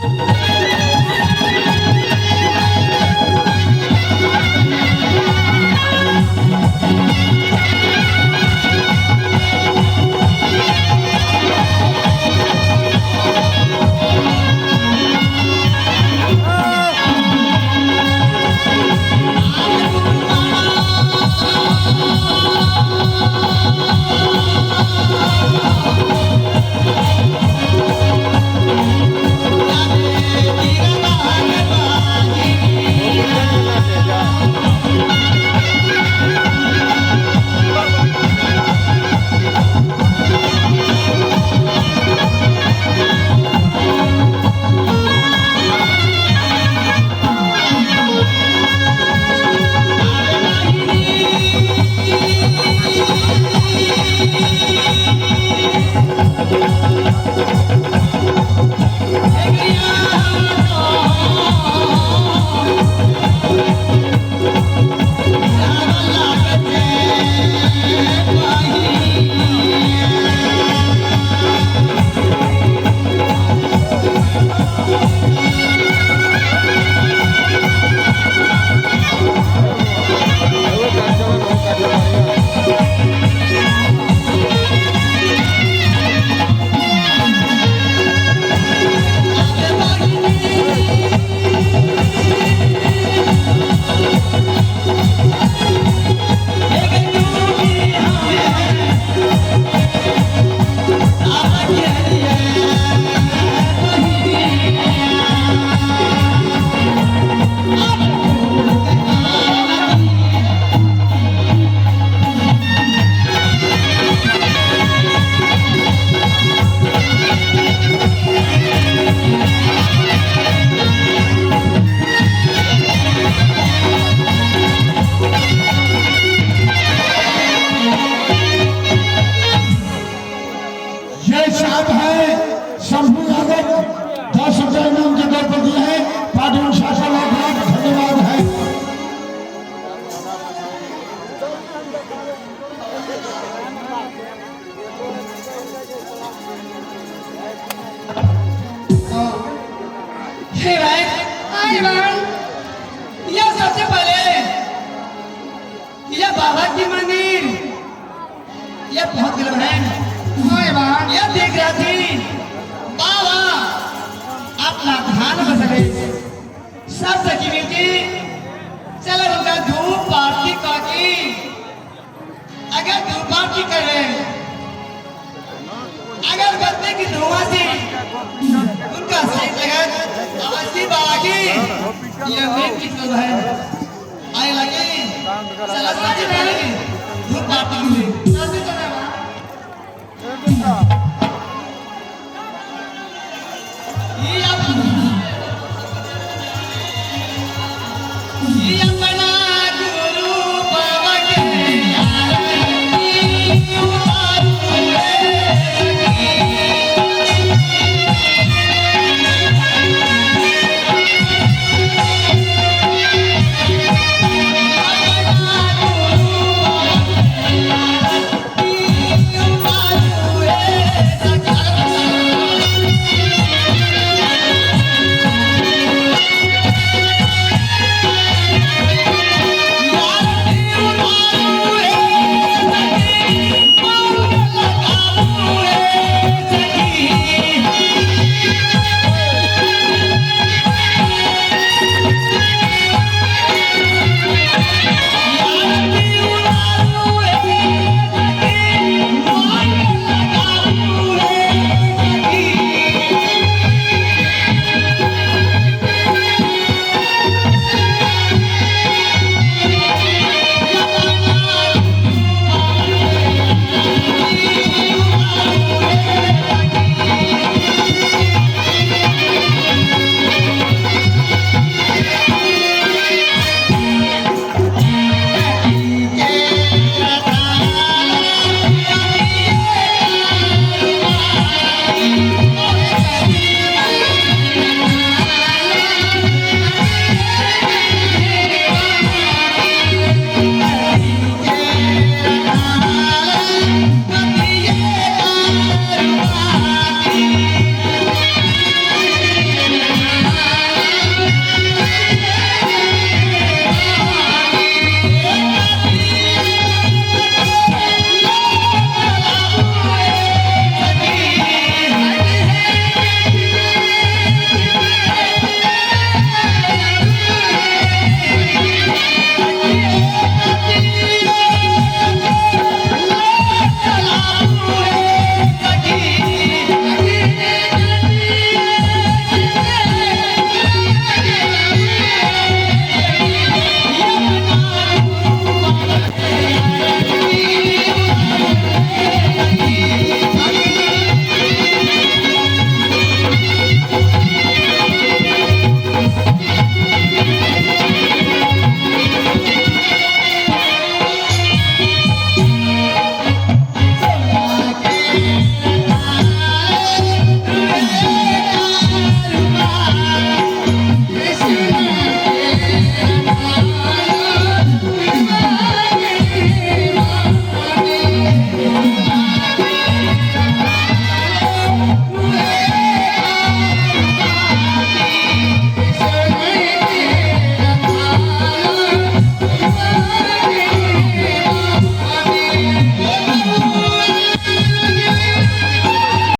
ये साहब है शंभू यादव, 10 रुपये इनाम के तौर पर दिए हैं। पार्टी अनुशासन लाख लाख धन्यवाद है। हे भाई, हाय बहन, यह सबसे पहले यह बाबा की मंदिर यह पहुंच गए बहन। हाय बहन। यह देख रहा थी बाबा अपना ध्यान बसले सब सखी मिलके चलो उनका धूप आरती काकी। अगर धूप आरती कर रहे हैं, अगर बत्ती की धुआं से उनका सेक लगा आवाज बाबा की यह मेन की है आए लगे। चलो सबसे पहले धूप आरती के लिए।